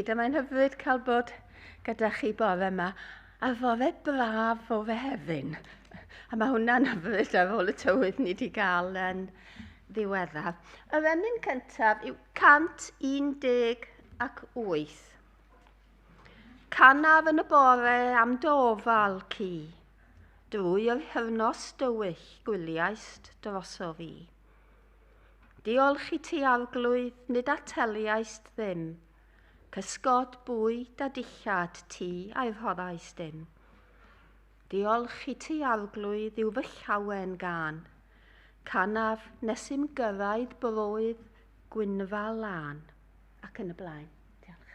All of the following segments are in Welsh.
gyd, a mae'n hyfryd cael bod gyda chi bore yma. A fore braf o Fehefin. A mae hwnna'n hyfryd ar ôl y tywydd ni wedi gael yn ddiweddar. Yr emyn cyntaf yw 118. Canaf yn y bore am dy ofal ci, drwy yr hyrnos dywyll gwyliaist droso fi. Diolch i ti arglwydd, nid ateliaist ddim, cysgod, bwyd a dillad ti a'i rhoddaist dim. Diolch i ti arglwydd yw fy llawen gân, canaf nes i'm gyrraedd broedd Gwynfa lân, ac yn y blaen. Diolch.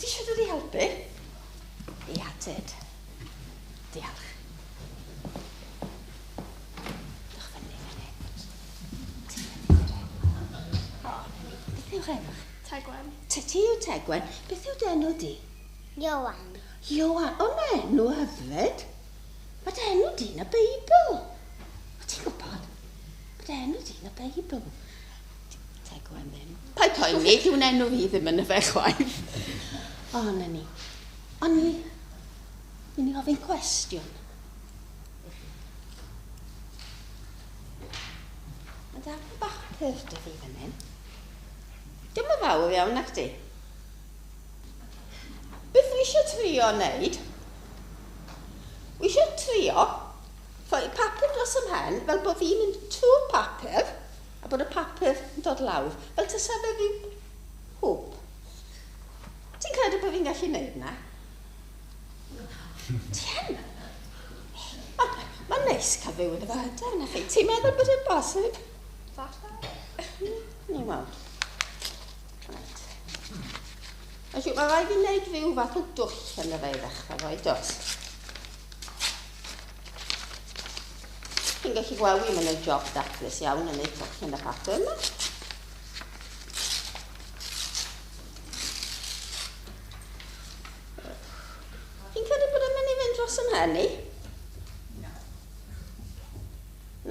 Ti eisiau dod i helpu? Ia, tyd. Diolch. Dwch fyny fan hyn. Ti fyny fan hyn. O, beth yw'ch enw? Tegwen. Te ti yw Tegwen. Beth yw dy enw di? Ioan. Ioan. O, mae enw hyfryd. Mae dy enw di yn y Beibl. O, ti'n gwybod? Mae dy enw di yn y Beibl. Tegwen ddim. Paid poeni, dyw'n enw fi ddim yn y fe chwaith. O, na ni. O'n i... Mynd i ofyn cwestiwn. Mae darn o bapur da fi fan hyn. Dim yn fawr iawn, nac di? Beth dwi eisiau trio wneud? Dwi eisiau trio rhoi papur dros 'y mhen fel bod fi'n mynd trwy'r papur a bod y papur yn dod lawr, fel tasa fe ryw hwb. Ti'n credu bod fi'n gallu wneud 'na? Ti yn? Mae'n neis cael rhywun efo hyder na chi. Ti'n meddwl bod e'n bosib? Falle. Ni weld. Right. Felly, mae rhaid fi wneud rhyw fath o dwll yn y fe i ddechrau fo, does? Chi'n gallu gweld fi'n mynd job daclus iawn yn ei twll yn y papur yma. Chi'n credu bod e'n mynd i fynd dros ym mhen i?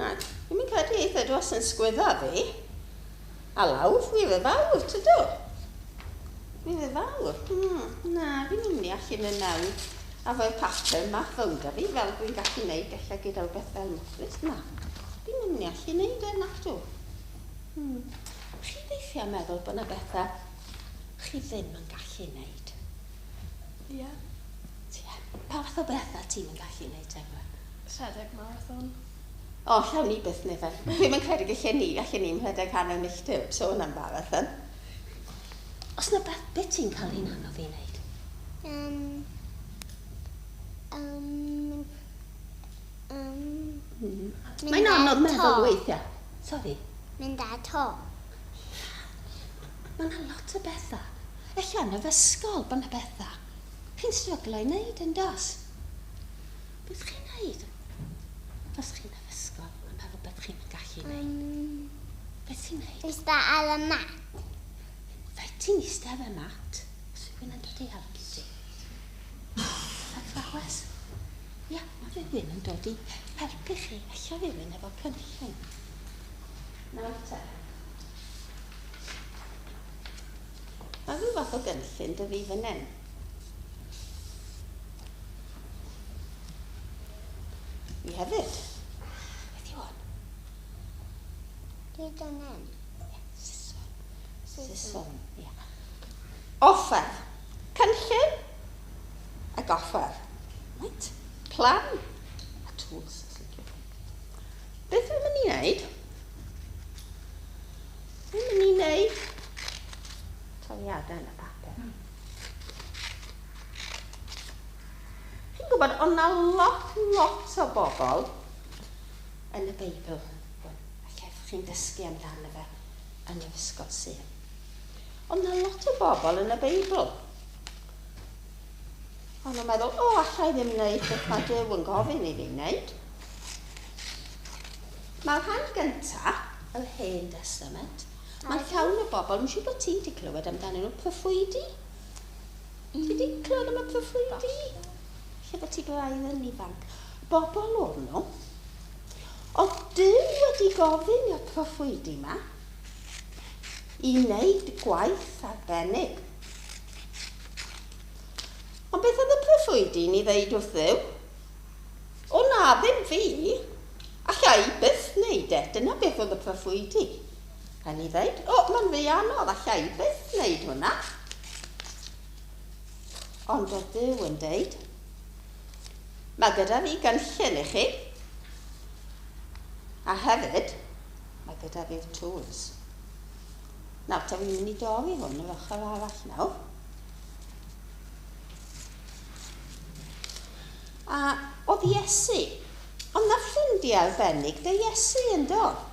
Na, dwi'm yn credu eitha dros yn sgwydda fi. A lawr, fi fe fawr, tydw? Fi fe fawr. Na, fi'n mynd i allu mynd mewn a fo'r papur yma rownd â fi, fel dwi'n gallu neud ella gyda rhywbeth fel mwclis. Na. Ddim yn mynd i allu neud e, nacdw. Chi weithiau meddwl bod yna bethau chi ddim yn gallu neud? Ie. Yeah. Pa fath o bethau ti'n yn gallu neud, Tegwen? Rhedeg marathon. O, llawn ni byth neu fe. Dwi'm yn credu gallen ni, allen ni'm rhedeg hanner milltir, sôn am marathon. Os na beth, beth ti'n cael hi'n anodd i wneud? Mae'n anodd meddwl weithiau. Sorry. Mynd ar to. Mae yna lot o bethau. Ella yn yr ysgol bod yna bethau. Chi'n stryglo i wneud yn dos? Beth chi'n wneud? Os chi'n yr ysgol, yn meddwl beth chi'n gallu wneud. Beth ti'n wneud? Eista ar y mat. Fe ti'n eistedd ar y mat? Os rhywun yn dod i helpu ti? Athrawes? Ia, mae rhywun yn dod i helpu chi. Ella rhywun efo cynllun. Nawr te. Mae rhyw fath o gynllun dy fi fan hyn. Fi hefyd. Beth yw hwn? Dwi dyn hyn. Siswrn. Siswrn, ie. Offer. Cynllun ac offer. Right? Plan a tools. Beth dwi'n mynd i wneud? Dwi'n mynd i wneud toriadau yn y papur. Chi'n gwybod, oedd yna lot, lot o bobl yn y Beibl. Alla chi'n dysgu amdano fe yn yr ysgol Sul. Oedd yna lot o bobl yn y Beibl. O'n nhw'n meddwl, o, alla i ddim wneud beth mae Duw yn gofyn i fi wneud. Mae'r rhan gyntaf, yr Hen Testament, mae'n llawn o bobl, dwi'n siŵr bod ti wedi clywed amdanyn nhw, proffwydi. Ti wedi clywed am y proffwydi? Lle bod ti braidd yn ifanc. Bobl o'n nhw. Oedd Duw wedi gofyn i'r proffwydi yma i wneud gwaith arbennig. Ond beth oedd y proffwydi'n ei ddeud wrth Dduw? O na, ddim fi. Alla i byth wneud e. Dyna beth oedd y proffwydi. A ni ddeud, o, mae'n rhy anodd, alla i byth wneud hwnna. Ond oedd Duw yn deud, mae gyda fi gynllun i chi. A hefyd, mae gyda fi'r tools. Nawr, ta fi'n mynd i dorri hwn yr ochr arall nawr. A oedd Iesu, ond na ffrindiau arbennig dy Iesu yn dod.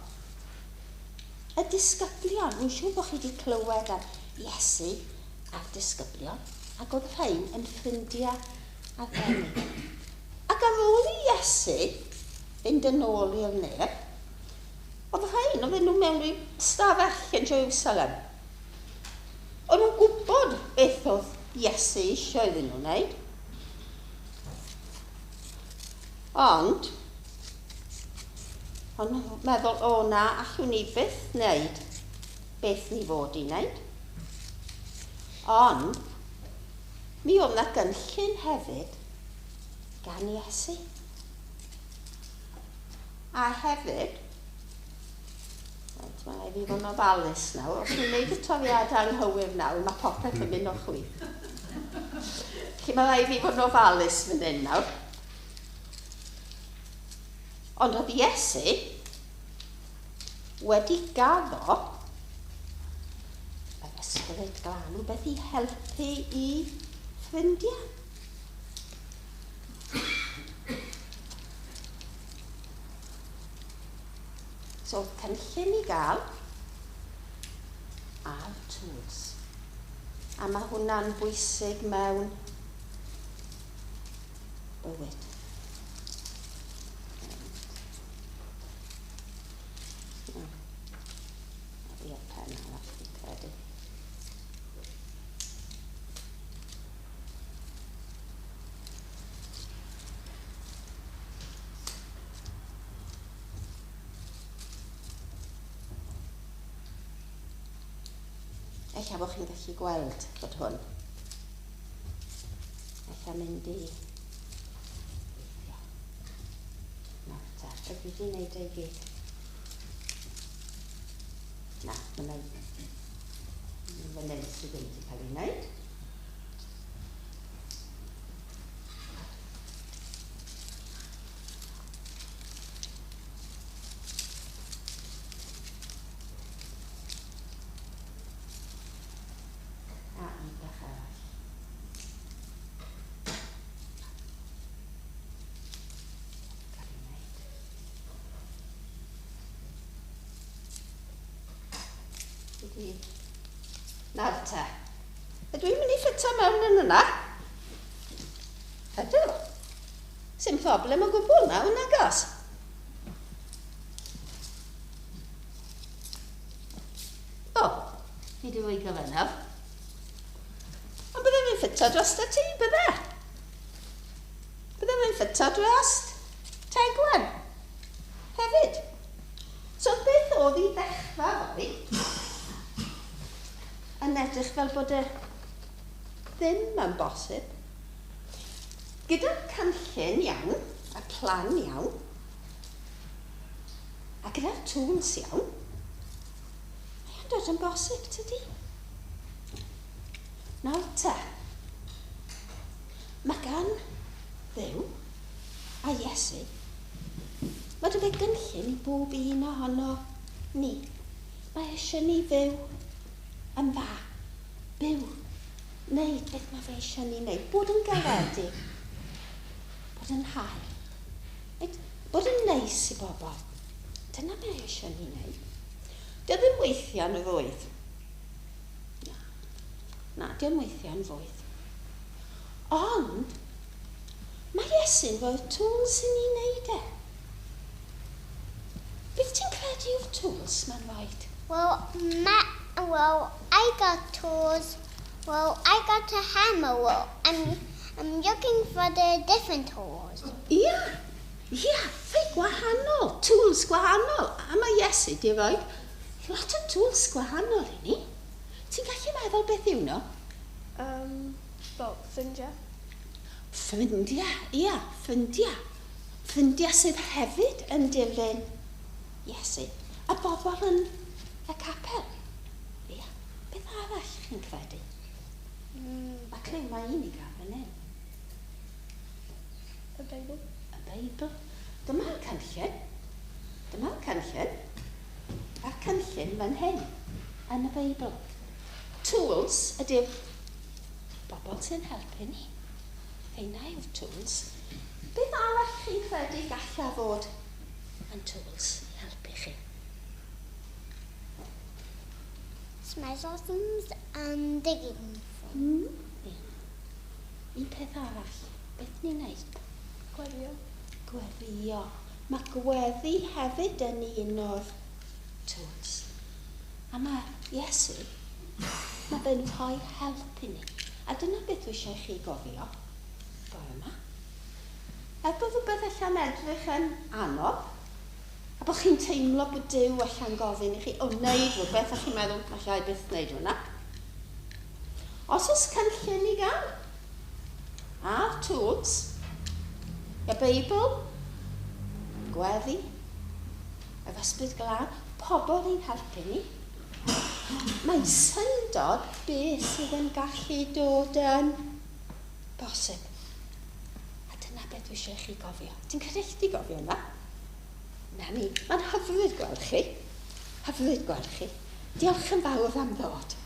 Y disgyblion, dwi'n siŵr bod chi wedi clywed am Iesu a'r disgyblion, ac oedd rhain yn ffrindiau arbennig. Ac ar ôl i Iesu fynd yn ôl i'r nef, oedd rhain, oedden nhw mewn rhyw stafell yn Jerusalem. O'n nhw'n gwybod beth oedd Iesu eisiau iddyn nhw wneud. Ond, o'n nhw'n meddwl, o na, allwn ni byth wneud beth ni fod i wneud. Ond, mi oedd yna gynllun hefyd gan Iesu. A hefyd, reit, mae rhaid i fi fod yn ofalus nawr. Os dwi'n gwneud y toriad anghywir nawr, mae popeth yn mynd o chwith. Felly mae rhaid i fi fod yn ofalus fan hyn nawr. Ond oedd Iesu wedi gaddo yr Ysbryd Glân, rhywbeth i helpu i ffrindiau. So, cynllun i gael a'r tools. A mae hwnna'n bwysig mewn bywyd. I'r pen arall, fi'n credu. Ella bod chi'n gallu gweld bod hwn. Ella mynd i... Nawr te, ydw i wedi gwneud e i gyd? Mae yna fan hyn sydd ddim wedi cael ei wneud. A un bach arall. Cael ei wneud. Ydy. Nawr te. Ydw i'n mynd i ffito mewn yn yna? Ydw. Sim problem o gwbl nawr, nagos? O, fi wedi rwygo fe nawr. Ond bydde fe'n ffito dros y tŷ, bydde? Bydde fe'n ffito dros Tegwen hefyd. So beth oedd i ddechrau fory yn edrych fel bod e ddim yn bosib. Gyda'r cynllun iawn, y plan iawn, a gyda'r tools iawn, mae o'n dod yn bosib, tydi? Nawr te, mae gan Dduw a Iesu, mae dy fe gynllun i bob un ohono ni. Mae eisiau ni fyw yn dda, byw, wneud beth mae fe eisiau ni wneud, bod yn garedig, bod yn hael, bod yn neis i bobl. Dyna mae eisiau ni wneud. Dio ddim weithiau'n rwydd. Na, na, dio weithiau'n rwydd. Ond, mae Iesu'n rhoi'r tools i ni wneud e. Beth ti'n credu yw'r tools mae'n rhaid? Well, well, I got tools. Well, I got a hammer. Well, I'm looking for the different tools. Ia, ia, rhai gwahanol, tools gwahanol. A mae Iesu di rhoi lot o tools gwahanol i ni. Ti'n gallu meddwl beth yw nhw? Fel ffrindiau. Ffrindiau, ia, ffrindiau. Ffrindiau sydd hefyd yn dilyn Iesu. A bobl yn y capel. Ia, beth arall chi'n credu? Mae cliw, mae un i gael fan hyn. Y Beibl. Y Beibl. Dyma'r cynllun. Dyma'r cynllun. A'r cynllun fan hyn, yn y Beibl. Tools ydy'r bobl sy'n helpu ni. Heina yw'r tools. Beth arall chi'n credu galla fod yn tools i helpu chi? Special things and digging. Un peth arall. Beth ni'n neud? Gweddio. Gweddio. Mae gweddi hefyd yn un o'r tools. A mae Iesu, mae fe'n rhoi help i ni. A dyna beth dwi eisiau chi gofio bore yma. Er bod rhywbeth allan edrych yn anodd, a bod chi'n teimlo bod Duw allan gofyn i chi o wneud rhywbeth, a chi'n meddwl, alla i byth wneud hwnna. Os oes cynllun i gael, a'r tools, y Beibl, gweddi, yr Ysbryd Glân, pobl i'n helpu ni. Mae'n syndod beth sydd yn gallu dod yn bosib. A dyna beth dwi eisiau i chi gofio. Ti'n credu chdi gofio hwnna? Na ni. Mae'n hyfryd gweld chi. Hyfryd gweld chi. Diolch yn fawr am ddod.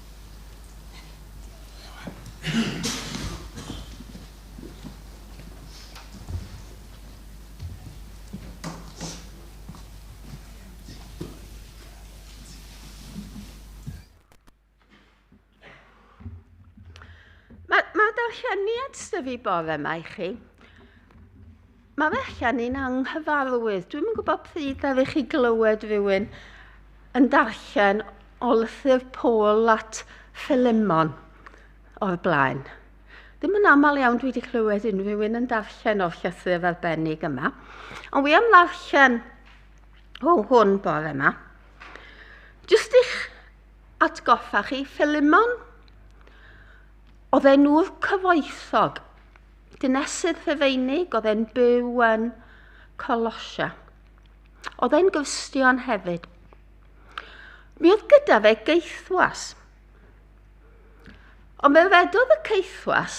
Mae darlleniad sydd fi bore yma i chi. Mae fe allan un anghyfarwydd. Dwi'm yn gwybod pryd ddaru chi glywed rhywun yn darllen o lythyr Paul at Philemon o'r blaen. Ddim yn aml iawn dwi wedi clywed unrhyw un yn darllen o'r llythyr arbennig yma. Ond wi am ddarllen o hwn bore yma. Jyst i'ch atgoffa chi, Philemon, oedd e'n ŵr cyfoethog, dinesydd Rhufeinig, oedd e'n byw yn Colosia. Oedd e'n Gristion hefyd. Mi oedd gyda fe geithwas. Ond fe redodd y ceithwas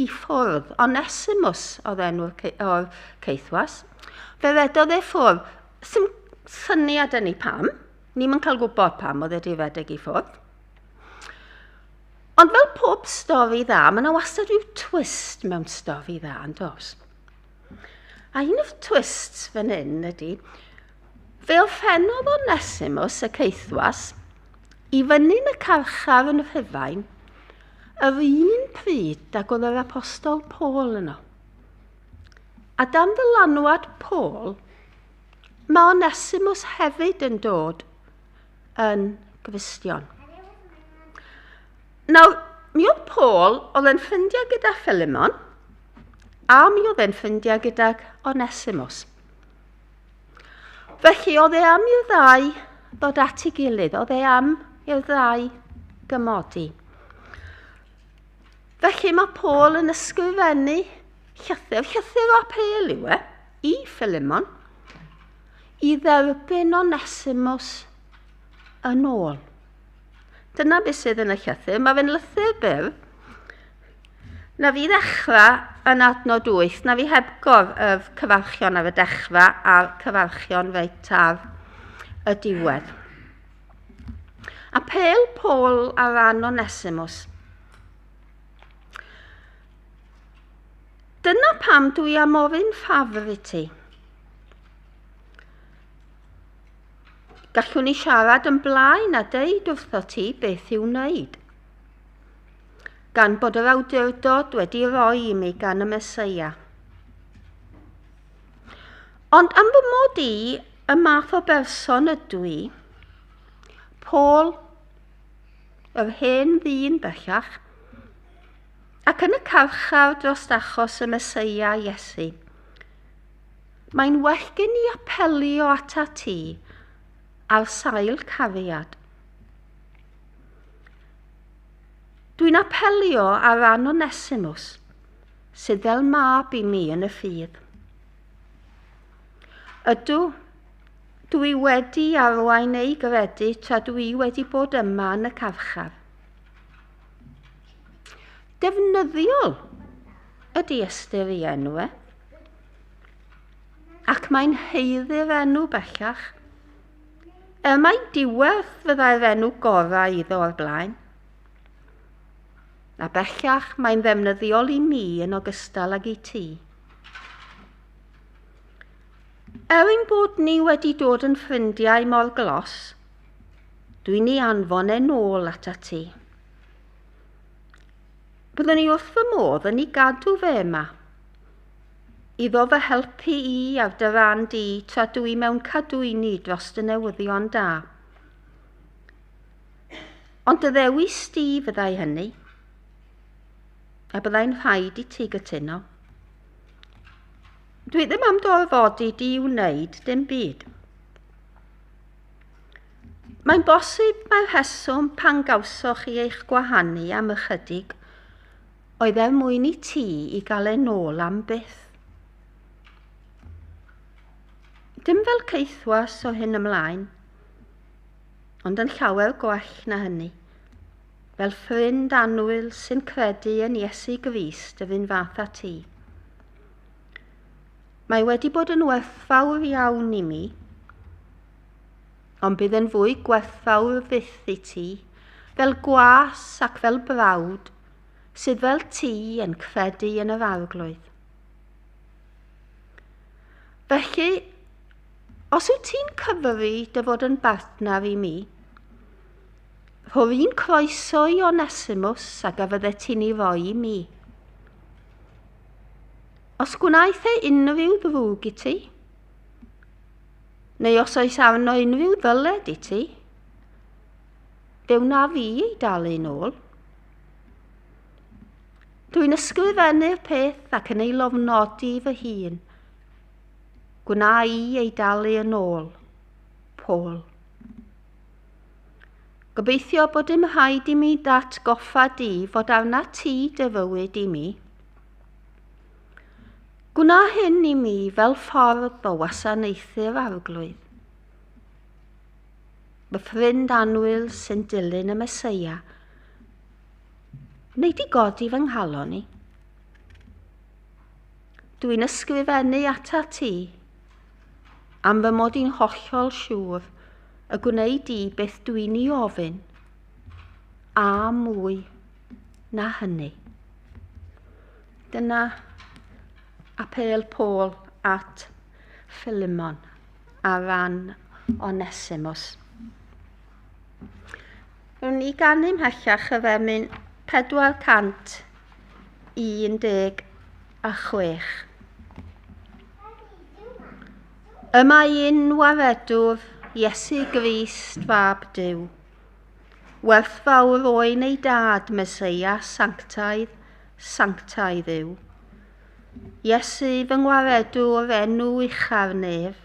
i ffwrdd. Onesimus oedd enw'r o'r ceithwas. Fe redodd e ffwrdd. Sym syniad yn ei pam. Ni'm yn cael gwybod pam oedd e wedi redeg i ffwrdd. Ond fel pob stori dda, mae yna wastad rhyw twist mewn stori dda, yn dos? A un o'r twists fan hyn ydy, fe orffennodd Onesimus y caethwas i fyny'n y carchar yn Rhufain yr un pryd ag oedd yr apostol Paul yno. A dan ddylanwad Paul, mae Onesimus hefyd yn dod yn Gristion. Nawr, mi oedd Paul, oedd e'n ffrindiau gyda Philemon, a mi oedd e'n ffrindiau gydag Onesimus. Felly, oedd e am i'r ddau ddod at ei gilydd, oedd e am i'r ddau gymodi. Felly mae Paul yn ysgrifennu llythyr, llythyr o apêl yw e, i Philemon, i dderbyn Onesimus yn ôl. Dyna beth sydd yn y llythyr. Mae fe'n lythyr byr. Na fi ddechrau yn adnod 8, na fi hebgor y cyfarchion ar y dechrau a'r cyfarchion reit ar y diwedd. Apêl Paul ar ran Onesimus. Dyna pam dwi am ofyn ffafr i ti. Gallwn ni siarad yn blaen a deud wrtho ti beth i'w wneud. Gan bod yr awdurdod wedi roi i mi gan y Meseia. Ond am fy mod i y math o berson ydw i, Paul, yr hen ddyn bellach, ac yn y carchar dros achos y Meseia Iesu, Mae'n well gen i apelio atat ti ar sail cariad. Dwi'n apelio ar ran Onesimus, sydd fel mab i mi yn y ffydd. Ydw, dwi wedi arwain ei gredu tra dwi wedi bod yma yn y carchar. Defnyddiol ydy ystyr ei enw e. Ac mae'n haeddu'r enw bellach. Er mai diwerth fyddai'r enw gorau iddo o'r blaen. A bellach mae'n ddefnyddiol i mi yn ogystal ag i ti. Er ein bod ni wedi dod yn ffrindiau mor glos, dwi'n ei anfon e'n ôl atat ti. Byddwn i wrth fy modd yn ei gadw fe yma. Iddo fy helpu i ar dy ran di tra dw i mewn cadwyni dros dy newyddion da. Ond dy ddewis di fyddai hynny, a byddai'n rhaid i ti gytuno. Dwi ddim am dy orfodi di i wneud dim byd. Mae'n bosib mai'r rheswm pan gawsoch chi eich gwahanu am ychydig oedd er mwyn i ti i gael e nôl am byth. Dim fel caethwas o hyn ymlaen, ond yn llawer gwell na hynny, fel ffrind annwyl sy'n credu yn Iesu Grist yr un fath â ti. Mae wedi bod yn werthfawr iawn i mi, ond bydd yn fwy gwerthfawr fyth i ti, fel gwas ac fel brawd, sydd fel ti yn credu yn yr Arglwydd. Felly, os wyt ti'n cyfri dy fod yn bartner i mi, rho'r un croeso i Onesimus ag a fyddet ti'n ei roi i mi. Os gwnaeth e unrhyw ddrwg i ti, neu os oes arno unrhyw ddyled i ti, fe wna fi ei dalu'n ôl. Dwi'n ysgrifennu'r peth ac yn ei lofnodi fy hun. Gwna i ei dalu yn ôl. Paul. Gobeithio bod dim rhaid i mi datgoffa di fod arna ti dy fywyd i mi. Gwna hyn i mi fel ffordd o wasanaethu'r Arglwydd. fy ffrind annwyl sy'n dilyn y Meseia, wnei di godi fy nghalon i? Dwi'n ysgrifennu ata ti am fy mod i'n hollol siŵr y gwnei di beth dwi'n ei ofyn, a mwy na hynny. Dyna apêl Paul at Philemon ar ran Onesimus. Rwy'n ni ganu mhellach y femyn 416. Y mae un waredwr, Iesu Grist, fab Duw. Werthfawr oen ei dad, Meseia sanctaidd, sanctaidd yw. Iesu fy ngwaredwr enw ucha'r nef.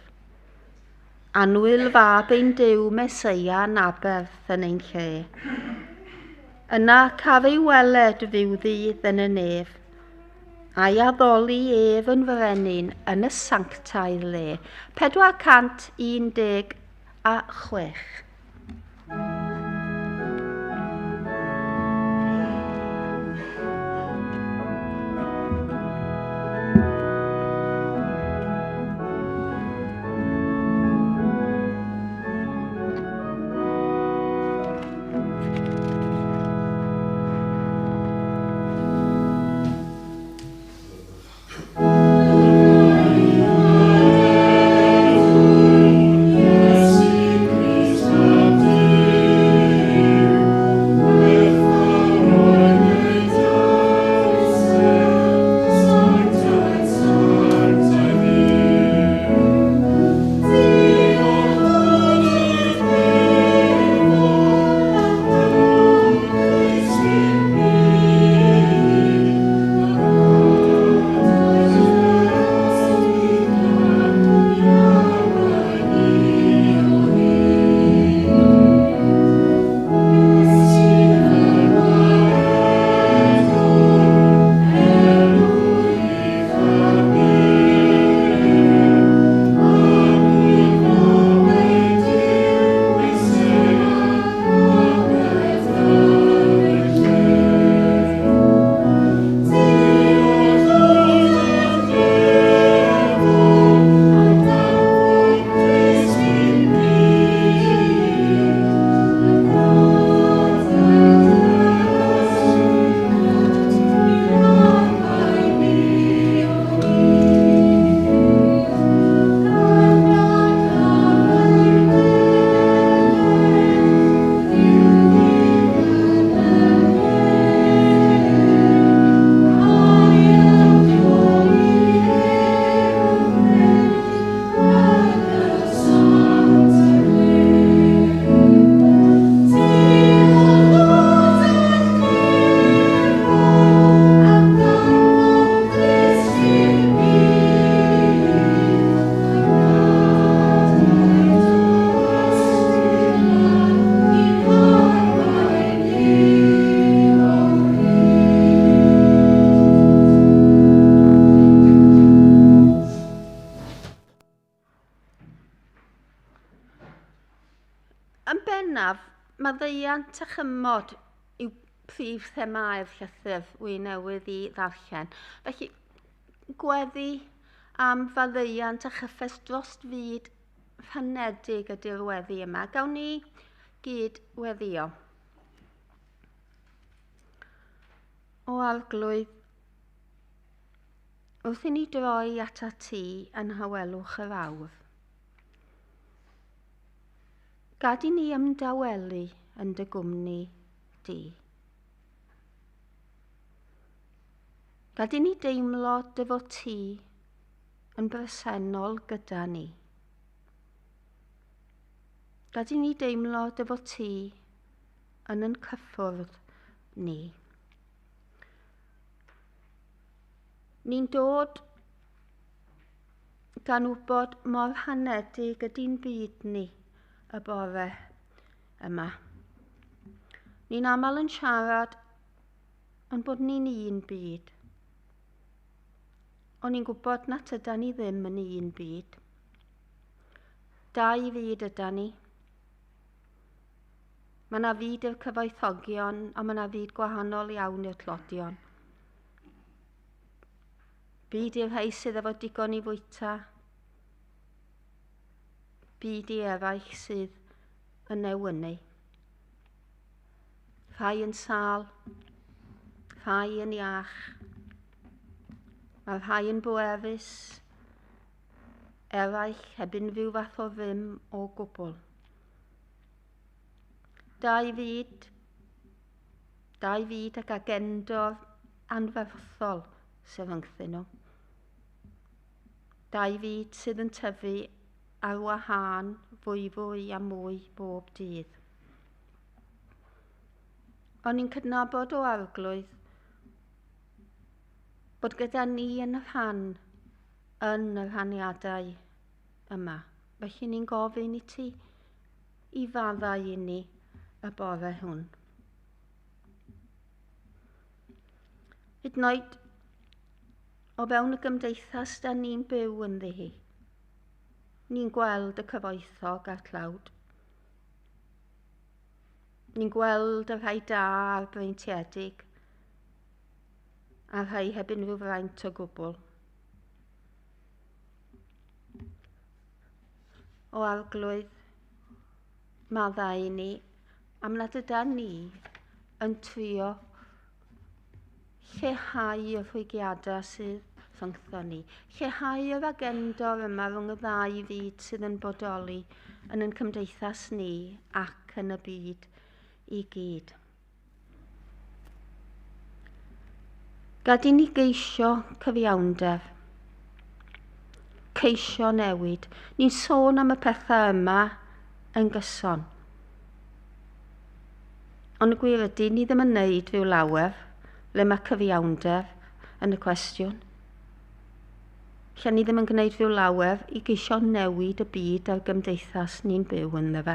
Annwyl fab ein Duw Meseia yn aberth yn ein lle. Yna caf ei weled fyw ddydd yn y nef, a'i addoli ef yn frenin yn y sanctaidd le. 416. Yn bennaf, maddeuant a chymod yw prif themâu'r llythyr wy newydd i ddarllen. Felly, gweddi am faddeuant a chyffes dros fyd rhanedig ydy'r weddi yma. Gawn ni gyd weddio. O Arglwydd, wrth i ni droi atat ti yn nhawelwch yr awr, Gad i ni ymdawelu yn dy gwmni di. Gad i ni deimlo dy fod ti yn bresennol gyda ni. Gad i ni deimlo dy fod ti yn yn cyffwrdd ni. Ni'n dod gan wybod mor rhanedig ydy'n byd ni y bore yma. Ni'n aml yn siarad yn bod ni'n un byd. Ond ni'n gwybod na tyda ni ddim yn un byd. Dau fyd yda ni. Mae yna fyd i'r cyfoethogion, a mae yna fyd gwahanol iawn i'r tlodion. Byd i'r rhai sydd efo digon i fwyta. Byd i eraill sydd yn newynu. Rhai yn sâl, rhai yn iach. Mae rhai yn bwerus, eraill heb unrhyw fath o ddim o gwbl. Dau fyd, dau fyd ac agendor anferthol sydd rhyngthyn nhw. Dau fyd sydd yn tyfu ar wahân fwy fwy a mwy bob dydd. O'n i'n cydnabod o Arglwydd bod gyda ni yn rhan yn y rhaniadau yma. Felly ni'n gofyn i ti i faddau i ni y bore hwn. Hyd yn oed o fewn y gymdeithas da ni'n byw ynddi hi. Ni'n gweld y cyfoethog a'r tlawd. Ni'n gweld y rhai da a'r breintiedig a'r rhai heb unrhyw fraint o gwbl. O Arglwydd, maddau i ni am nad ydan ni yn trio lleihau y rhwygiadau sydd rhyngthon ni, lleihau yr agendor yma rhwng y ddau fyd sydd yn bodoli yn ein cymdeithas ni ac yn y byd i gyd. Gad i ni geisio cyfiawnder, ceisio newid. Ni'n sôn am y pethau yma yn gyson. Ond y gwir ydy, ni ddim yn neud rhyw lawer le mae cyfiawnder yn y cwestiwn. Lle ni ddim yn gwneud rhyw lawer i geisio newid y byd a'r gymdeithas ni'n byw ynddo fe.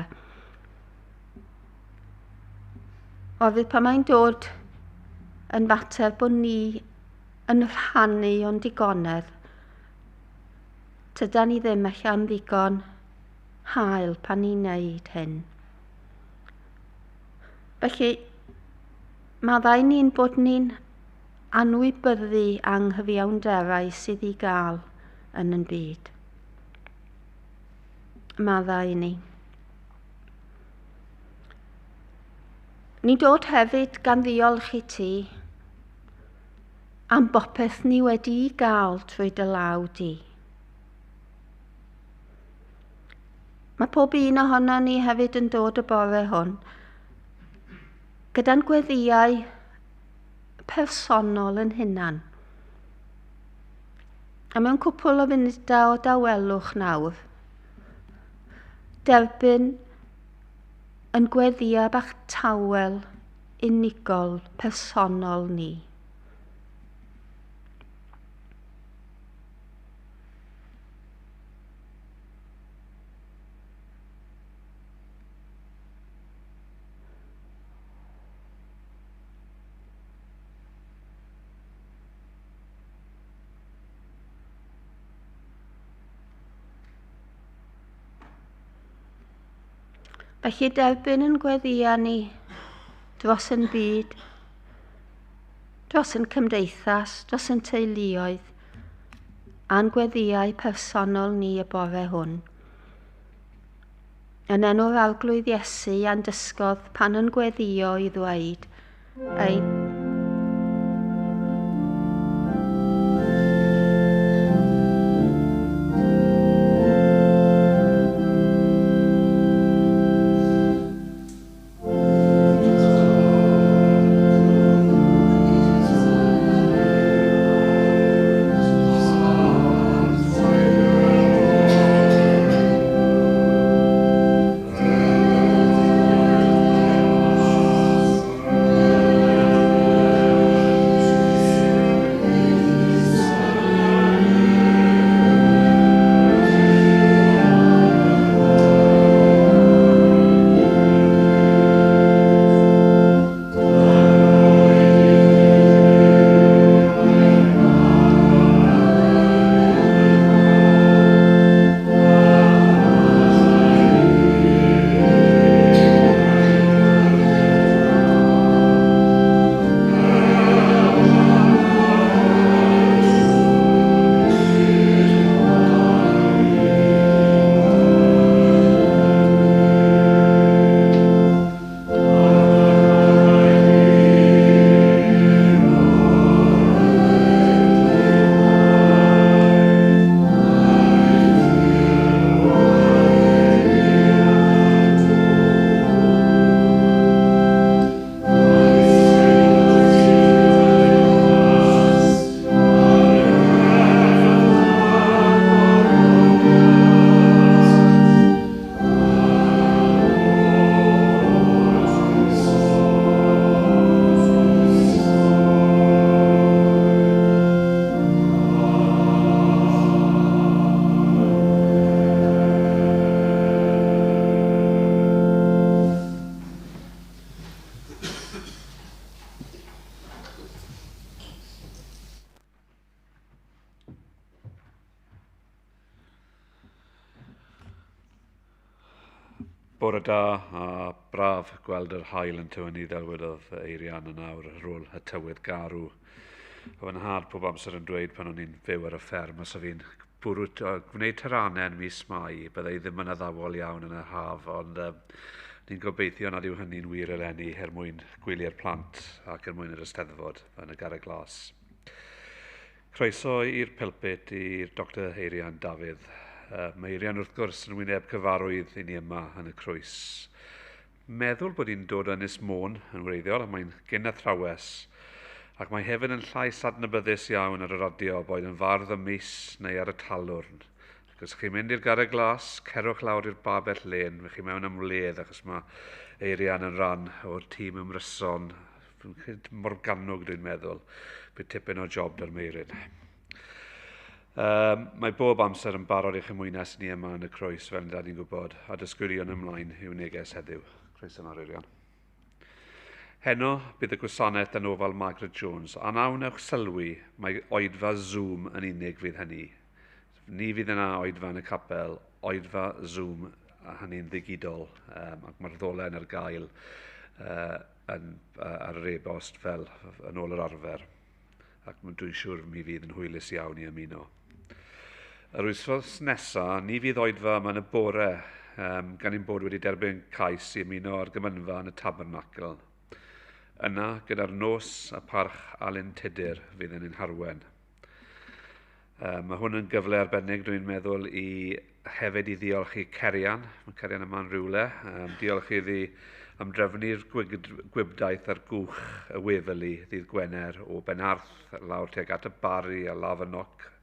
Oherwydd pan mae'n dod yn fater bod ni yn rhannu o'n digonedd, tydan ni ddim allan ddigon hael pan ni'n neud hyn. Felly, maddau ni'n bod ni'n anwybyddu anghyfiawnderau sydd i gael yn yn byd. Maddau ni. Ni'n dod hefyd gan ddiolch i ti am bopeth ni wedi'i gael trwy dy law di. Mae pob un ohono ni hefyd yn dod y bore hwn gyda'n gweddïau personol yn hunan. A mewn cwpl o funudau o dawelwch nawr, derbyn yn gweddïau bach tawel, unigol, personol ni. Felly derbyn yn gweddïau ni dros yn byd, dros yn cymdeithas, dros yn teuluoedd, a'n gweddïau personol ni y bore hwn. Yn enw'r Arglwydd Iesu a'n dysgodd pan yn gweddïo i ddweud, ein Bore da a braf gweld yr haul yn tywynnu ddelwedodd Eirian yn awr ar ôl y tywydd garw. Oedd yn nhad pob amser yn dweud pan o'n i'n fyw ar y fferm, os oedd fi'n bwrw, gwneud taranau yn mis Mai, byddai ddim yn addawol iawn yn y haf, ond ni'n gobeithio nad yw hynny'n wir eleni er mwyn gwyliau'r plant ac er mwyn yr Eisteddfod yn y Garreg Glas. Croeso i'r pulpit i'r Dr Eirian Dafydd. Mae Eirian wrth gwrs yn wyneb cyfarwydd i ni yma yn y Crwys. Meddwl bod hi'n dod o Ynys Môn yn wreiddiol, a mae'n gyn-athrawes, ac mae hefyd yn llais adnabyddus iawn ar y radio, boed yn fardd y mis neu ar y talwrn. Ac os chi'n mynd i'r Garreg Glas, cerwch lawr i'r babell lên, fe chi mewn am wledd, achos mae Eirian yn rhan o'r tîm ymryson, Morgannwg dwi'n meddwl, bydd tipyn o job da'r Meirion. Mae bob amser yn barod i'ch ymwynas ni yma yn y Crwys, fel da ni'n gwybod, a dysgwylion ymlaen i'w neges heddiw. Croeso mawr, Eirian. Heno bydd y gwasanaeth yn ofal Margaret Jones, a na wnewch sylwi mae oedfa Zoom yn unig fydd hynny. Ni fydd yna oedfa yn y capel, oedfa Zoom, a hynny'n ddigidol, ac mae'r ddolen ar gael ar yr e-bost fel yn ôl yr arfer. Ac dwi'n siŵr mi fydd yn hwylus iawn i ymuno. Yr wythnos nesaf, ni fydd oedfa yma yn y bore, gan ein bod wedi derbyn cais i ymuno ar gymanfa yn y Tabernacl. Yna, gyda'r nos a parch Alun Tudur fydd yn ein harwen. Mae hwn yn gyfle arbennig, dwi'n meddwl, i hefyd i ddiolch i Cerian. Mae Cerian yma'n rhywle. Diolch iddi am drefnu'r gwibdaith ar gwch y Waverley ddydd Gwener o Benarth lawr tuag at y Barri a Lavernock.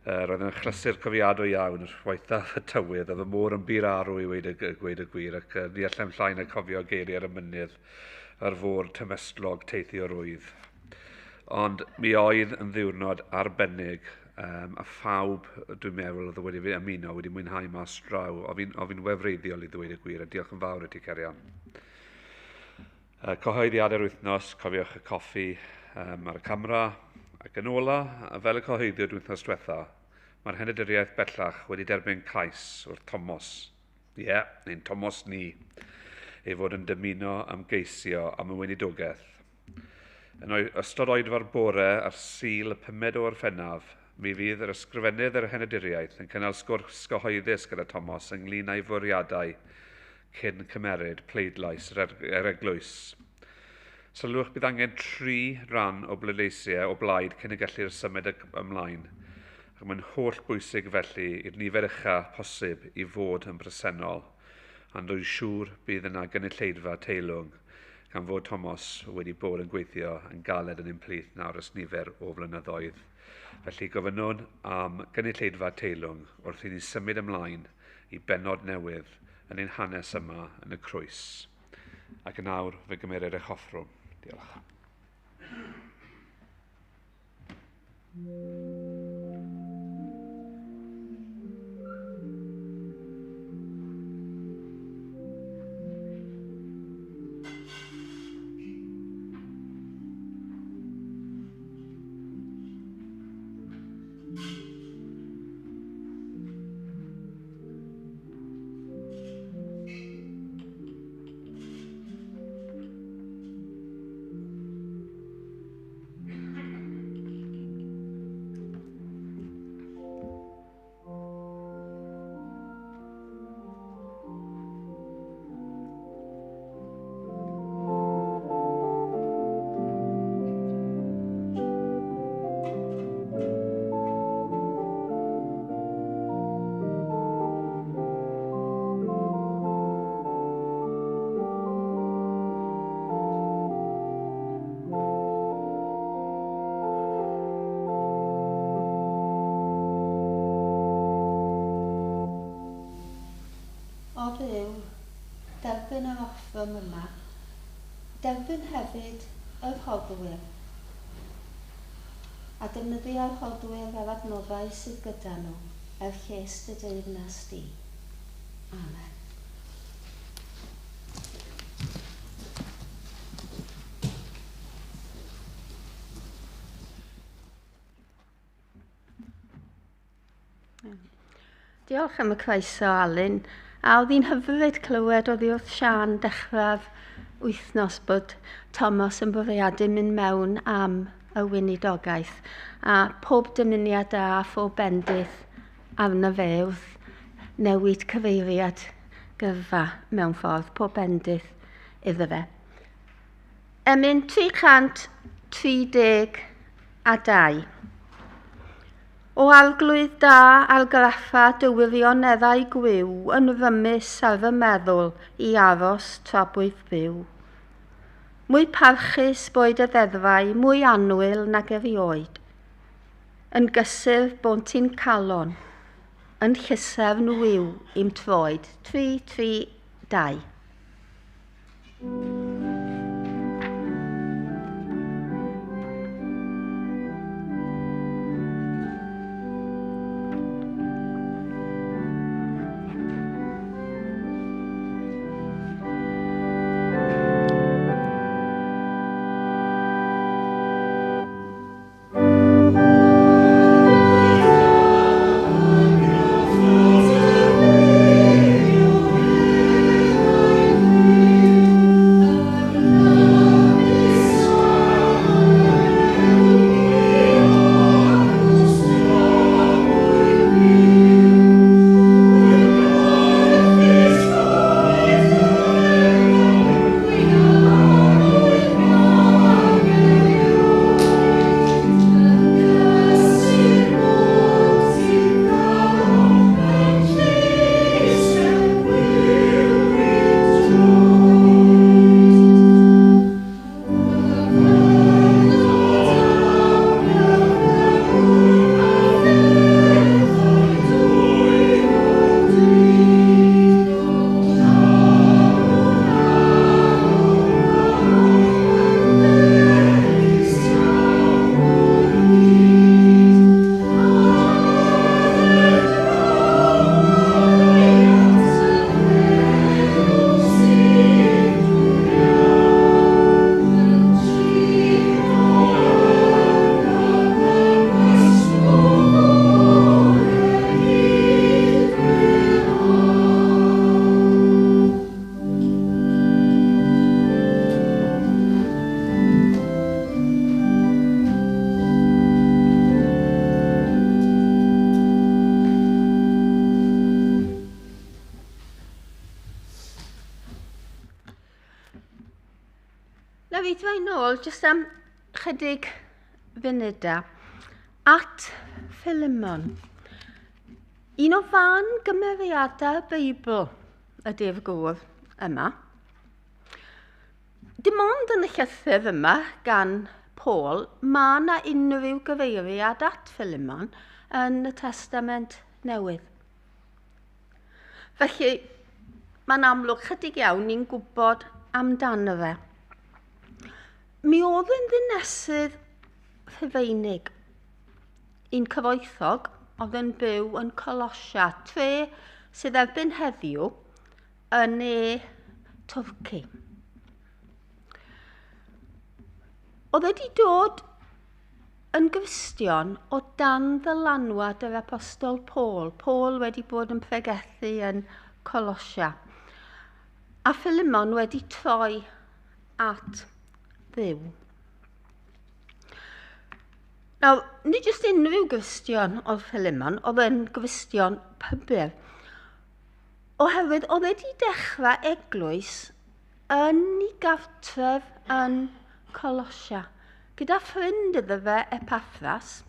Roedd yn achlysur cofiadwy iawn yr waethaf y tywydd, oedd y môr yn bur arw i weud y, gweud y gwir, ac ni allem llai na cofio geiriau ar y mynydd ar fôr tymestlog teithio rwydd. Ond mi oedd yn ddiwrnod arbennig, a phawb, dwi'n meddwl, oedd wedi ymuno, wedi mwynhau mas draw. O fi'n wefreiddiol i ddweud y gwir, a diolch yn fawr i ti, Cerian. Cyhoeddiadau'r wythnos, cofiwch y coffi ar y camera, ac yn ola, fel y cyhoeddiwyd wythnos diwetha, mae'r henaduriaeth bellach wedi derbyn cais wrth Tomos. Ie, yeah, neu'n Tomos ni, ei fod yn dymuno ymgeisio am y weinidogaeth. Yn ystod oedfa'r bore ar Sul y 5 o Orffennaf, mi fydd yr ysgrifennydd yr henaduriaeth yn cynnal sgwrs gyhoeddus gyda Tomos ynglyn â'i fwriadau cyn cymeryd pleidlais yr eglwys. Sylwch bydd angen 3 rhan o bleidleisiau o blaid cyn y gellir symud ymlaen. Ac mae'n holl bwysig felly i'r nifer ucha posib i fod yn bresennol. Ond dwi'n siŵr bydd yna gynulleidfa teilwng, gan fod Tomos wedi bod yn gweithio yn galed yn ein plith nawr ers nifer o flynyddoedd. Felly gofynnwn am gynulleidfa teilwng wrth i ni symud ymlaen i bennod newydd yn ein hanes yma yn y Crwys. Ac yn awr fe gymerir eich offrwm. Diolch. O Dduw, derbyn yr offrwm yma, derbyn hefyd y rhoddwyr, a defnyddio'r rhoddwyr a'r adnoddau sydd gyda nhw er lles dy deyrnas di. Amen. Diolch am y croeso, Alun. A oedd hi'n hyfryd clywed oddi wrth Siân dechrau'r wythnos bod Thomas yn bwriadu mynd mewn am y weinidogaeth. A pob dymuniad da a phob bendith arno fe wrth newid cyfeiriad gyrfa mewn ffordd, pob bendith iddo fe. Emyn 332. O arglwydd da argraffa dy wirioneddau gwiw yn rymus ar fy meddwl i aros tra bwyf byw. Mwy parchus boed y ddeddfau, mwy annwyl nag erioed. Yn gysur bont i'n calon, yn llusern wiw i'm troed. 3, 3, 2. Na fi droi nôl jyst am chydig funudau at Philemon. Un o fan gymeriadau'r Beibl ydy'r gŵr yma. Dim ond yn y llythyr yma gan Paul, mae yna unrhyw gyfeiriad at Philemon yn y Testament Newydd. Felly, mae'n amlwg chydig iawn ni'n gwybod amdano fe. Mi oedd yn ddinesydd Rhufeinig, un cyfoethog oedd yn byw yn Colosia, tre sydd erbyn heddiw yn ne Twrci. Oedd wedi dod yn Gristion o dan ddylanwad yr Apostol Paul. Paul wedi bod yn pregethu yn Colosia. A Philemon wedi troi at Dduw. Nawr, nid jyst unrhyw Gristion oedd Philemon, oedd yn Gristion pybyr. Oherwydd oedd wedi dechrau eglwys yn ei gartref yn Colosia, gyda ffrind iddo fe, Epaphras,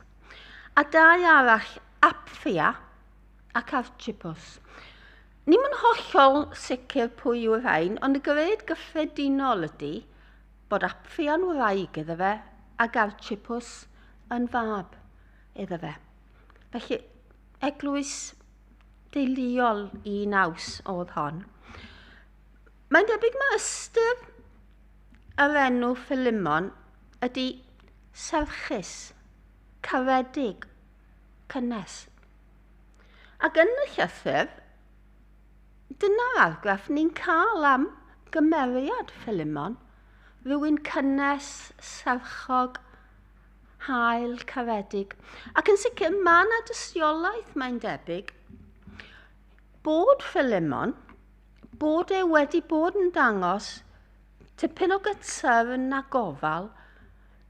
a dau arall, Apphia ac Archippus. Ni'm yn hollol sicr pwy yw'r rhain, ond y gred gyffredinol ydy bod Apphia'n wraig iddo fe ac Archippus yn fab iddo fe. Felly, eglwys deuluol i naws oedd hon. Mae'n debyg mae ystyr yr enw Philemon ydy serchus, caredig, cynnes. Ac yn y llythyr, dyna'r argraff ni'n cael am gymeriad Philemon, rhywun cynnes, serchog, hael, caredig. Ac yn sicr, mae yna dystiolaeth, mae'n debyg, bod Philemon bod e wedi bod yn dangos tipyn o gytyrn a gofal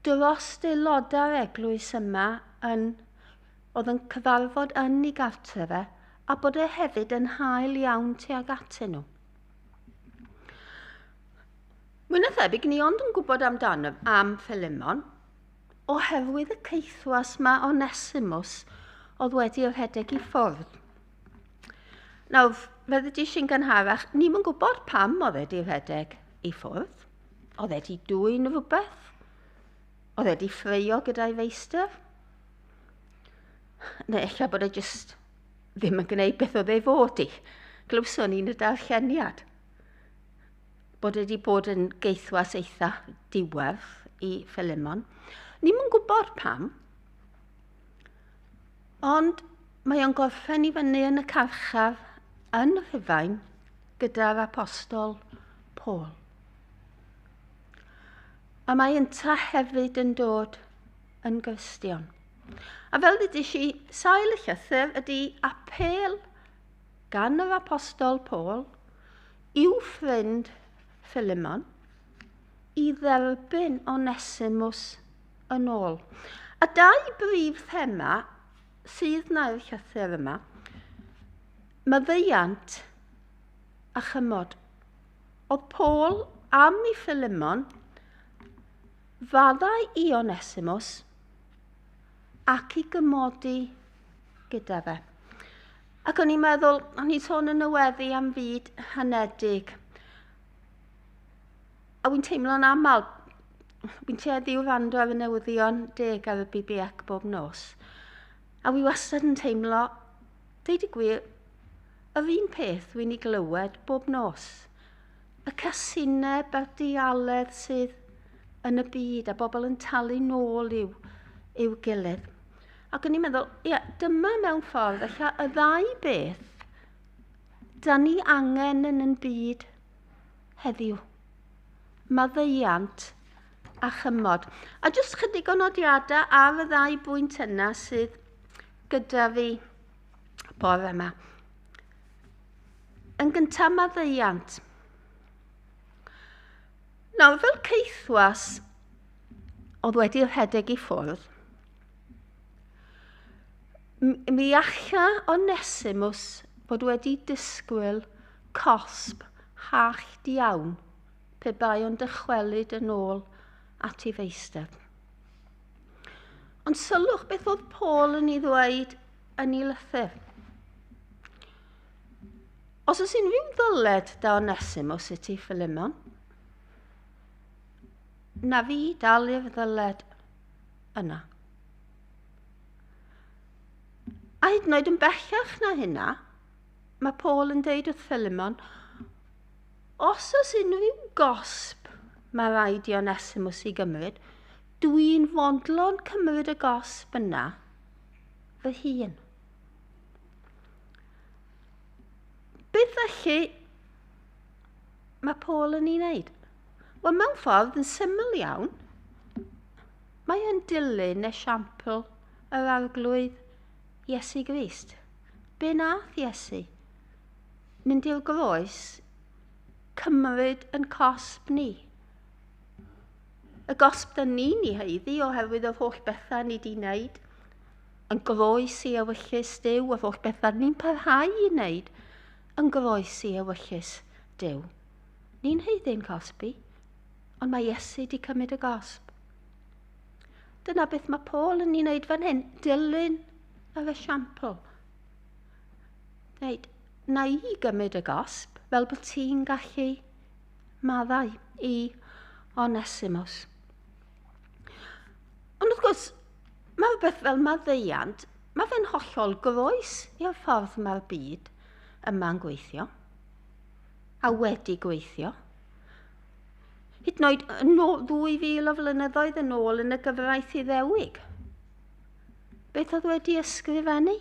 dros aelodau'r eglwys yma yn, oedd yn cyfarfod yn ei gartref e, a bod e hefyd yn hael iawn tuag atyn nhw. Mwy na thebyg, ni ond yn gwybod amdano am Philemon, oherwydd y caethwas ma Onesimus oedd wedi rhedeg i ffwrdd. Nawr, fe ddydys i'n gynharach, ni'm yn gwybod pam oedd e wedi rhedeg i ffwrdd. Oedd e wedi dwyn rhywbeth? Oedd e wedi ffreio gyda'i feistr? Neu ella bod e jyst ddim yn gwneud beth oedd ei fod i. Glywson ni'n y darlleniad. Bod e wedi bod yn geithwas eitha diwerth i Philemon. Ni'm yn gwybod pam. Ond mae o'n gorffen i fyny yn y carchar yn Rhufain gyda'r apostol Paul. A mae ynta hefyd yn dod yn Gristion. A fel ddudis i, sail y llythyr ydy apêl gan yr apostol Paul i'w ffrind Philemon i dderbyn Onesimus yn ôl. A dau brif thema sydd na i'r llythyr yma, maddeuant a chymod. Oedd Paul am i Philemon faddau i Onesimus ac i gymodi gyda fe. Ac o'n i'n meddwl, o'n i'n sôn yn y weddi am fyd hanedig. A wy'n teimlo'n aml, wy'n tueddu i wrando ar y newyddion deg ar y BBC bob nos. A wy wastad yn teimlo, deud y gwir, yr un peth wy'n ei glywed bob nos. Y casineb a'r dialedd sydd yn y byd a bobl yn talu nôl i'w, i'w gilydd. Ac o'n i'n meddwl, ia, dyma mewn ffordd, ella y ddau beth da ni angen yn yn byd heddiw. Maddeuant a chymod. A jyst chydig o nodiadau ar y ddau bwynt yna sydd gyda fi bore yma. Yn gyntaf, maddeuant. Nawr, fel caethwas oedd wedi rhedeg i ffwrdd, mi alla Onesimus fod wedi disgwyl cosb hallt iawn pe bai o'n dychwelyd yn ôl at ei feistr. Ond sylwch beth oedd Paul yn ei ddweud yn ei lythyr. Os oes unrhyw ddyled da Onesimus i ti, Philemon, na fi dalu'r ddyled yna. A hyd yn oed yn bellach na hynna, mae Paul yn deud wrth Philemon, os oes unrhyw gosb mae rhaid i Onesimus i gymryd, dwi'n fodlon cymryd y gosb yna fy hun. Beth felly mae Paul yn ei wneud? Wel, mewn ffordd yn syml iawn, mae e'n dilyn esiampl yr Arglwydd Iesu Grist. Be nath Iesu? Mynd i'r groes, cymryd yn cosb ni. Y gosb da ni'n ei haeddu oherwydd yr holl bethau ni di wneud, yn groes i ewyllys Duw, yr holl bethau ni'n parhau i wneud, yn groes i ewyllys Duw. Ni'n haeddu'n cosbi, ond mae Iesu di cymryd y gosb. Dyna beth mae Paul yn ei wneud fan hyn, dilyn yr esiampl. Dweud, na i gymryd y gosb fel bod ti'n gallu maddau i Onesimus. Ond wrth gwrs, mae rhywbeth fel maddeuant, mae fe'n hollol groes i'r ffordd mae'r byd yma'n gweithio, a wedi gweithio. Hyd yn oed yn ôl 2000 o flynyddoedd yn ôl yn y gyfraith Iddewig. Beth oedd wedi ysgrifennu?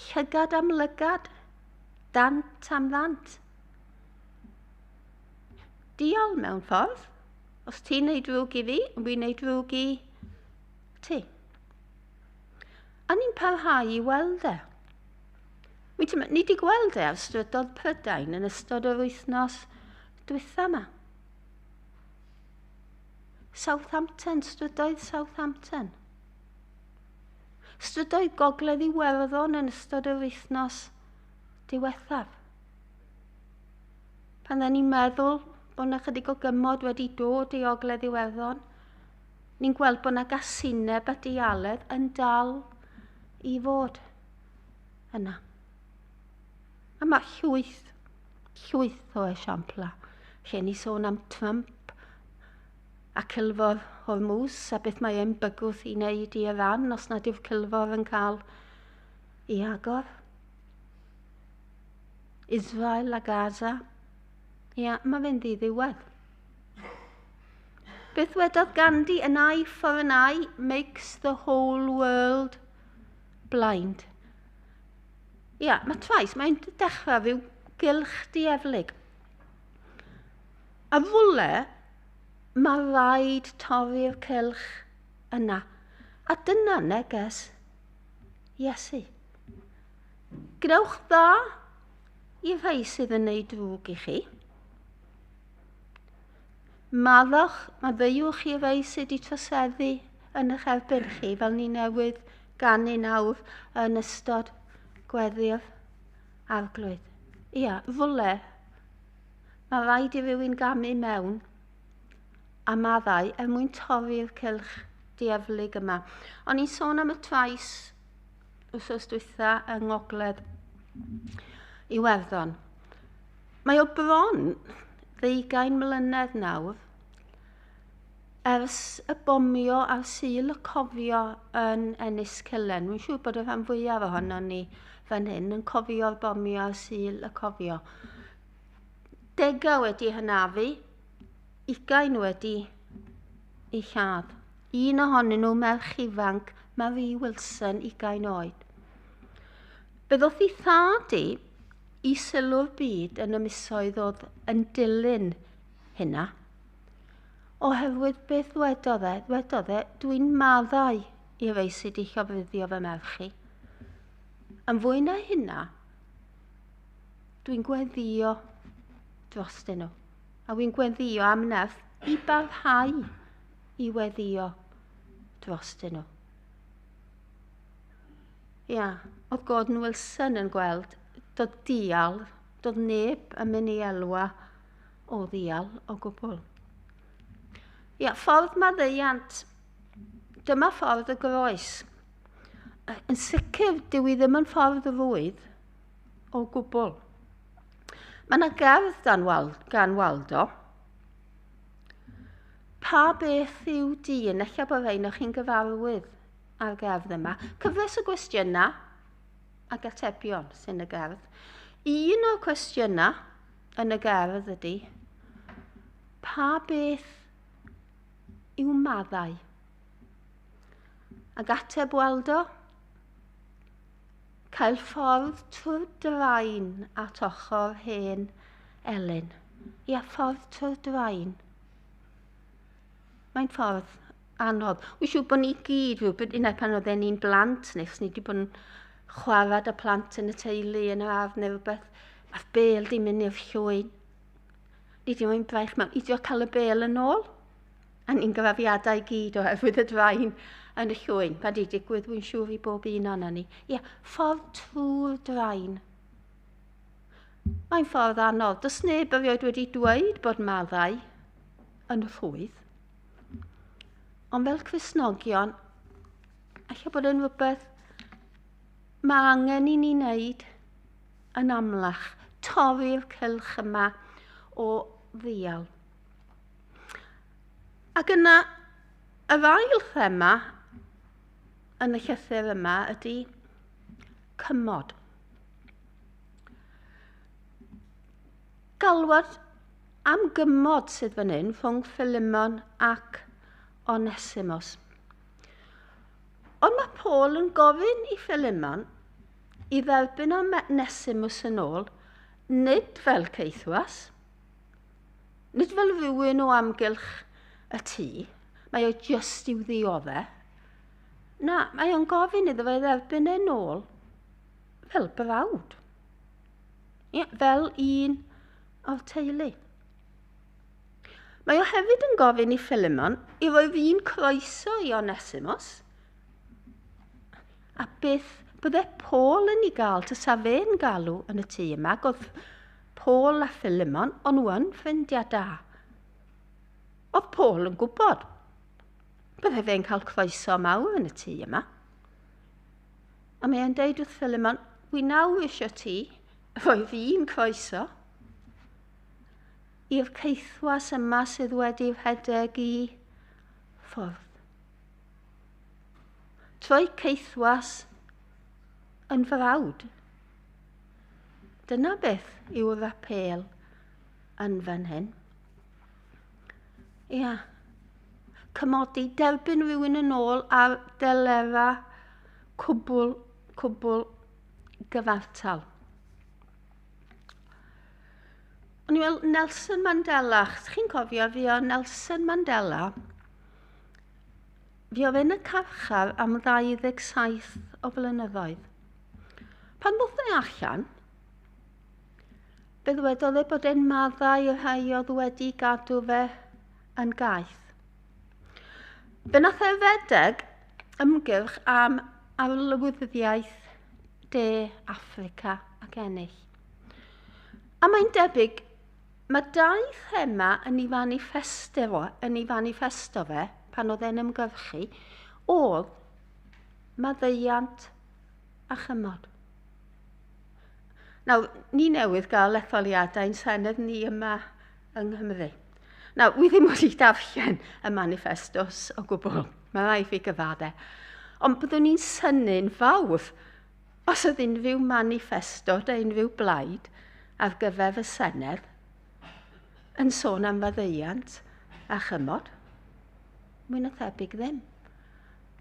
Llygad am lygad, dant am ddant. Diol mewn ffordd. Os ti'n neud drwg i fi, wy'n neud drwg i ti. A ni'n parhau i weld e. Ni wedi gweld e ar strydoedd Prydain yn ystod yr wythnos dwytha yma. Southampton, strydoedd Southampton. Strydoedd Gogledd Iwerddon yn ystod yr wythnos diwethaf. Pan dda ni'n meddwl bod yna chydig o gymod wedi dod i Ogledd Iwerddon, ni'n gweld bod yna gasineb a dialedd yn dal i fod yna. A mae llwyth, llwyth o esiamplau lle ni sôn am Trump a Cilfor Hormuz a beth mae e'n bygwth i wneud i Iran os nad yw'r Cilfor yn cael ei agor. Israel a Gaza. Ia, mae fe'n ddiddiwedd. Beth wedodd Gandhi, an eye for an eye makes the whole world blind. Ia, mae trais, mae'n dechrau rhyw gylch dieflig. A rwle, mae rhaid torri'r cylch yna. A dyna neges Iesu. Gwnewch dda i rhai sydd yn neud drwg i chi. Maddwch, maddeuwch i rhai sydd wedi troseddu yn eich erbyn chi, fel ni newydd ganu nawr yn ystod gweddi'r Arglwydd. Ia, rwle, mae rhaid i rywun gamu mewn a maddau er mwyn torri'r cylch dieflig yma. O'n i'n sôn am y trais wythnos dwytha yng Ngogledd Iwerddon. Mae o bron ddeugain mlynedd nawr ers y bomio ar Sul y Cofio yn Enniskillen. Dwi'n siŵr bod y rhan fwyaf ohono ni fan hyn yn cofio'r bomio ar Sul y Cofio. Degau wedi hynafu, 20 wedi ei lladd. Un ohonyn nhw, merch ifanc, Marie Wilson, 20 oed. Fe ddoth ei thad i i sylw'r byd yn y misoedd oedd yn dilyn hynna. Oherwydd beth ddwedodd e? Ddwedodd e, dwi'n maddau i rei sydd wedi llofruddio fy merch i. Yn fwy na hynna, dwi'n gweddio drostyn nhw. A wy'n gweddio am nerth i barhau i weddio drostyn nhw. Ia, oedd Gordon Wilson yn gweld dod dial, doedd neb yn mynd i elwa o ddial o gwbl. Ia, ffordd maddeuant. Dyma ffordd y groes. Yn sicr, dyw i ddim yn ffordd rwydd o gwbl. Mae yna gerdd dan Wal gan Waldo. Pa beth yw dyn? Ella bod rhain o'ch chi'n gyfarwydd â'r gerdd yma. Cyfres o gwestiynau ac atebion sy'n y gerdd. Un o'r cwestiynau yn y gerdd ydy, pa beth yw maddau? Ac ateb Waldo, cael ffordd trwy'r drain at ochr hen Elin. Ia, ffordd trwy'r drain. Mae'n ffordd anodd. Wy'n siŵr bod ni gyd, rhywbeth, unai pan oedden ni'n blant, neu os ni wedi bod yn chwarae â plant yn y teulu yn yr ardd neu rhywbeth, mae'r bêl di mynd i'r llwyn. Ni di moyn braich mewn, i drio cael y bêl yn ôl. A ni'n gyrafiadau i gyd oherwydd y drain yn y llwyn. Mae di digwydd, wy'n siŵr i bob un ohono ni. Ie, ffordd trwy'r drain. Mae'n ffordd anodd. Does neb erioed wedi dweud bod maddau yn rhwydd. Ond fel Cristnogion, alla bod yn rhywbeth mae angen i ni wneud yn amlach, torri'r cylch yma o ddial. Ac yna, yr ail thema yn y llythyr yma ydy cymod. Galwad am gymod sydd fan hyn rhwng Philemon ac Onesimus. Ond mae Paul yn gofyn i Philemon i dderbyn Onesimus yn ôl, nid fel caethwas, nid fel rhywun o amgylch y tŷ, mae o jyst i'w ddiodde. Na, mae o'n gofyn iddo fe dderbyn e'n ôl fel brawd. Ie, fel un o'r teulu. Mae o hefyd yn gofyn i Philemon i roi'r un croeso i Onesimus. A beth bydde Paul yn ei gael tasa fe'n galw yn y tŷ yma, ac oedd Paul a Philemon, o'n nhw yn ffrindiau da. Oedd Paul yn gwybod. Bydde fe'n cael croeso mawr yn y tŷ yma. A mae e'n deud wrth Philemon, wi nawr eisiau ti rhoi fi'n croeso i'r caethwas yma sydd wedi rhedeg i ffwrdd. Troi caethwas yn frawd. Dyna beth yw'r apêl yn fan hyn. Ia. Cymodi, derbyn rhywun yn ôl ar delera cwbl, cwbl gyfartal. O'n i'n meddwl Nelson Mandela, chi'n cofio fi o Nelson Mandela, fi oedd yn y carchar am 27 o flynyddoedd. Pan ddoth e allan, fe ddwedodd e bod e'n maddau y rhai oedd wedi gadw fe yn gaeth. Fe nath e redeg ymgyrch am arlywyddiaeth De Affrica ac ennill. A mae'n debyg, mae dau thema yn ei manifesto fo, yn ei manifesto fe, pan oedd e'n ymgyrchu, oedd maddeuant a chymod. Nawr, ni newydd gael etholiadau'n Senedd ni yma yng Nghymru. Nawr, wi ddim wedi darllen y manifestos o gwbl, mae rhaid fi gyfadde. Ond byddwn ni'n synnu'n fawr os oedd unrhyw manifesto da unrhyw blaid ar gyfer y Senedd yn sôn am faddeuant a chymod. Mwy na thebyg ddim.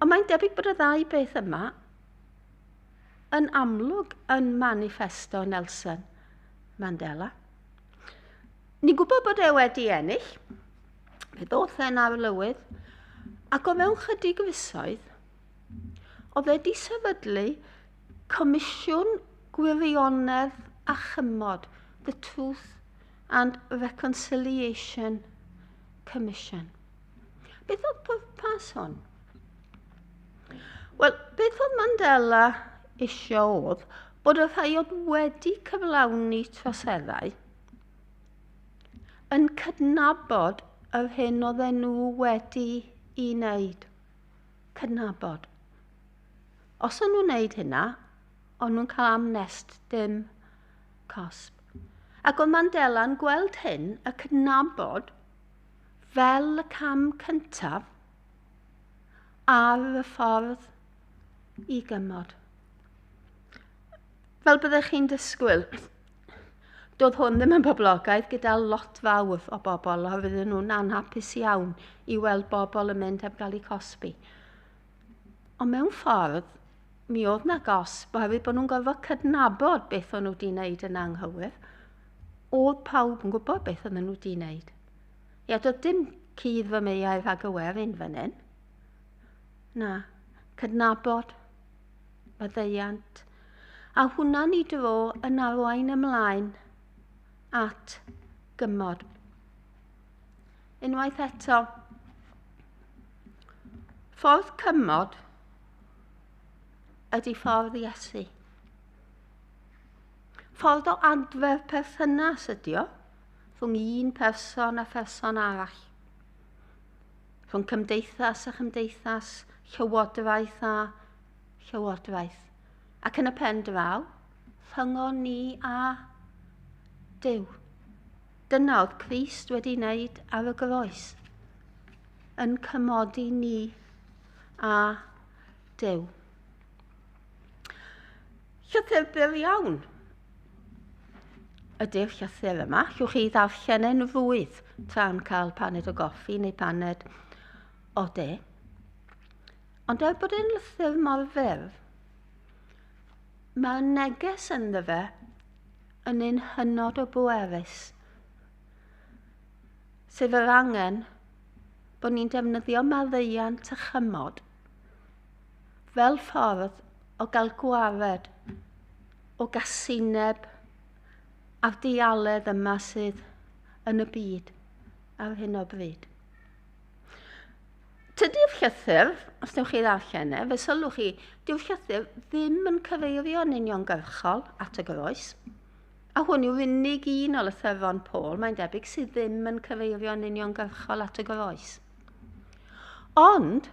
Ond mae'n debyg bod y ddau beth yma yn amlwg yn manifesto Nelson Mandela. Ni'n gwybod bod e wedi ennill, fe ddoth e'n arlywydd, ac o mewn chydig fisoedd, oedd e wedi sefydlu Comisiwn Gwirionedd a Chymod, The Truth and Reconciliation Commission. Beth oedd pwrpas hwn? Wel, beth oedd Mandela isio oedd bod y rhai oedd wedi cyflawni troseddau yn cydnabod yr hyn oedden nhw wedi i wneud. Cydnabod. Os o'n nhw'n wneud hynna, o'n nhw'n cael amnest, dim cosb. Ac oedd Mandela'n gweld hyn, y cydnabod, fel y cam cyntaf ar y ffordd i gymod. Fel byddech chi'n disgwyl, doedd hwn ddim yn boblogaidd gyda lot fawr o bobl oherwydd nhw'n anhapus iawn i weld bobl yn mynd heb gael eu cosbi. Ond mewn ffordd, mi oedd na gosb oherwydd bod nhw'n gorfod cydnabod beth o'n nhw wedi wneud yn anghywir. Oedd pawb yn gwybod beth oedden nhw wedi wneud. Ia, doedd dim cudd fy meiau rhag y werin fan hyn. Na, cydnabod, maddeuant. A hwnna'n ei dro yn arwain ymlaen at gymod. Unwaith eto, ffordd cymod ydy ffordd Iesu. Ffordd o adfer perthynas ydy o, rhwng un person a pherson arall. Rhwng cymdeithas a chymdeithas, llywodraeth a llywodraeth. Ac yn y pen draw, rhyngon ni a Duw. Dyna oedd Crist wedi wneud ar y groes, yn cymodi ni a Duw. Llythyr byr iawn ydy'r llythyr yma. Llwch chi ddarllen e'n rwydd tra'n cael paned o goffi neu paned o de. Ond er bod e'n lythyr mor fyr, mae'r neges ynddo fe yn un hynod o bwerus, sef yr angen bod ni'n defnyddio maddeuant a chymod fel ffordd o gael gwared o gasineb a'r dialedd yma sydd yn y byd ar hyn o bryd. Tydi'r llythyr, os newch chi ddarllen e, fe sylwch chi, dyw'r llythyr ddim yn cyfeirio'n uniongyrchol at y groes. A hwn yw'r unig un o lythyron Paul, mae'n debyg, sydd ddim yn cyfeirio'n uniongyrchol at y groes. Ond,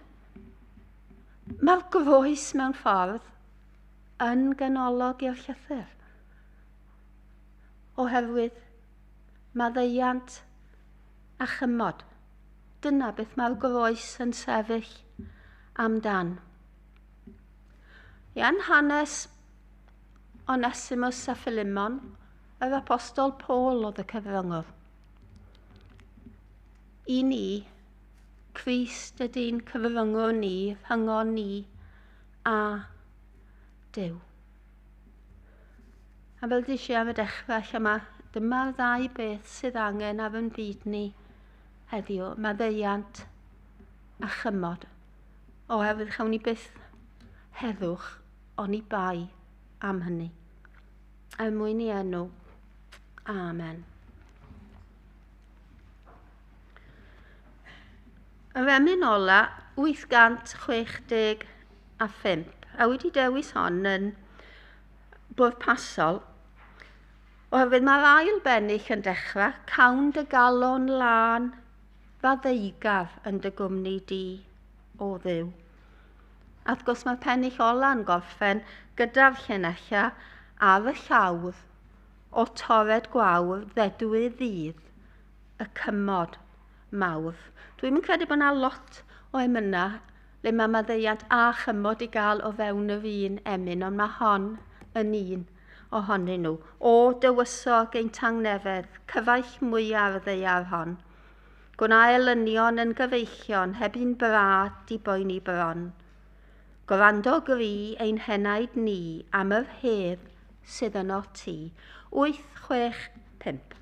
mae'r groes mewn ffordd yn ganolog i'r llythyr. Oherwydd maddeuant a chymod. Dyna beth mae'r groes yn sefyll amdan. Ia'n hanes Onesimus a Philemon, yr apostol Paul oedd y cyfryngwr. I ni, Crist ydy'n cyfryngwr ni, rhyngon ni a Duw. A fel dys i am y dechrau lle yma, dyma'r ddau beth sydd angen ar yn byd ni heddiw, maddeuant a chymod. Oherwydd chawn ni byth heddwch oni bai am hynny. Er mwyn i enw. Amen. Yr emyn ola, 865, a wedi dewis hon yn bwrpasol, oherwydd mae'r ail bennill yn dechrau, cawn dy galon lân, faddeugar yn dy gwmni di, o Dduw. A wrth gwrs mae'r pennill ola'n gorffen gyda'r llinellau ar y llawr o tored gwawr ddedwy ddydd y cymod mawr. Dwi'n yn credu bod yna lot o emynau le mae maddeuant a chymod i gael o fewn yr un emyn, ond mae hon yn un ohonyn nhw. O dywysog ein tangnefedd, cyfaill mwyaf y ddaear hon. Gwna elynion yn gyfeillion, heb un brad i boeni bron. Gwrando gri ein henaid ni am yr hedd sydd yno ti. 8, 6, 5.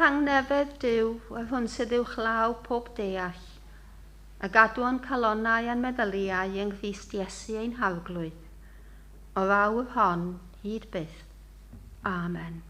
Tangnefedd Duw, yr hwn sydd uwchlaw pob deall, a gadw o'n calonnau a'n meddyliau yng Nghrist Iesu ein Harglwydd, o'r awr hon hyd byth. Amen.